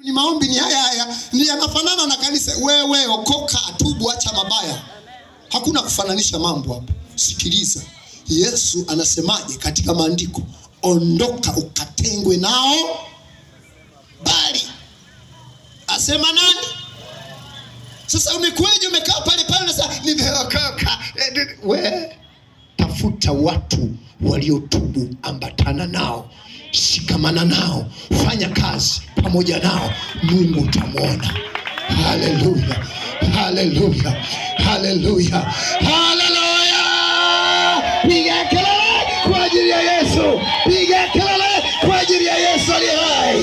Ni maombi ni haya haya, ni yanafanana na kanisa. Wewe okoka, tubu, acha mabaya. Hakuna kufananisha mambo hapa. Sikiliza, Yesu anasemaje katika maandiko? Ondoka ukatengwe nao, bali asema nani? Sasa umekuwaje? Umekaa pale pale unasema nimeokoka. We tafuta watu waliotubu, ambatana nao, shikamana nao, fanya kazi pamoja nao, Mungu utamwona. Haleluya, haleluya, haleluya, haleluya! Piga kelele kwa ajili ya Yesu, piga kelele kwa ajili ya Yesu aliye hai.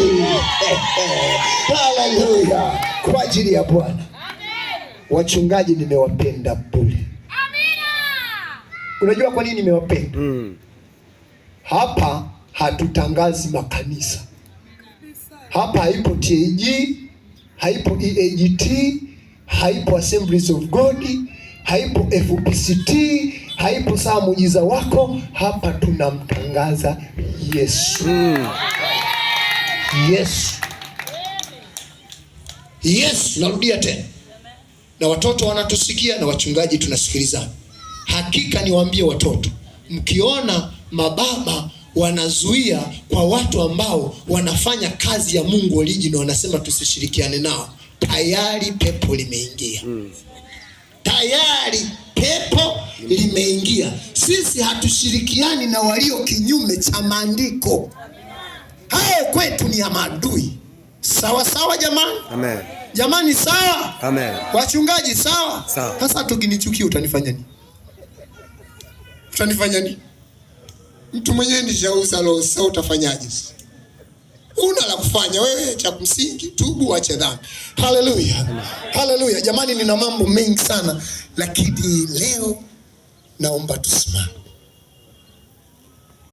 Haleluya, kwa ajili ya Bwana. Wachungaji nimewapenda bure. Unajua kwa nini nimewapenda? Hapa hatutangazi makanisa. Hapa haipo TAG, haipo EAGT, haipo Assemblies of God, haipo FPCT, haipo saa muujiza wako. Hapa tunamtangaza Yesu. Yesu. Yesu, narudia tena. Na watoto wanatusikia na wachungaji tunasikilizana. Hakika niwaambie watoto, mkiona mababa wanazuia kwa watu ambao wanafanya kazi ya Mungu original, wanasema tusishirikiane nao, tayari pepo limeingia. Tayari pepo limeingia. Sisi hatushirikiani na walio kinyume cha maandiko. Hao kwetu ni ya maadui. Sawa sawa, jamani. Amen. Jamani, sawa. Amen. Wachungaji, sawa. Sawa. Sasa tukinichukia utanifanya nini? Utanifanya nini? Mtu mwenyewe nishauza roho, sasa utafanyaje? Una la kufanya wewe, cha msingi tubu, ache dhambi. Haleluya, haleluya. Jamani, nina mambo mengi sana, lakini leo naomba tusimame.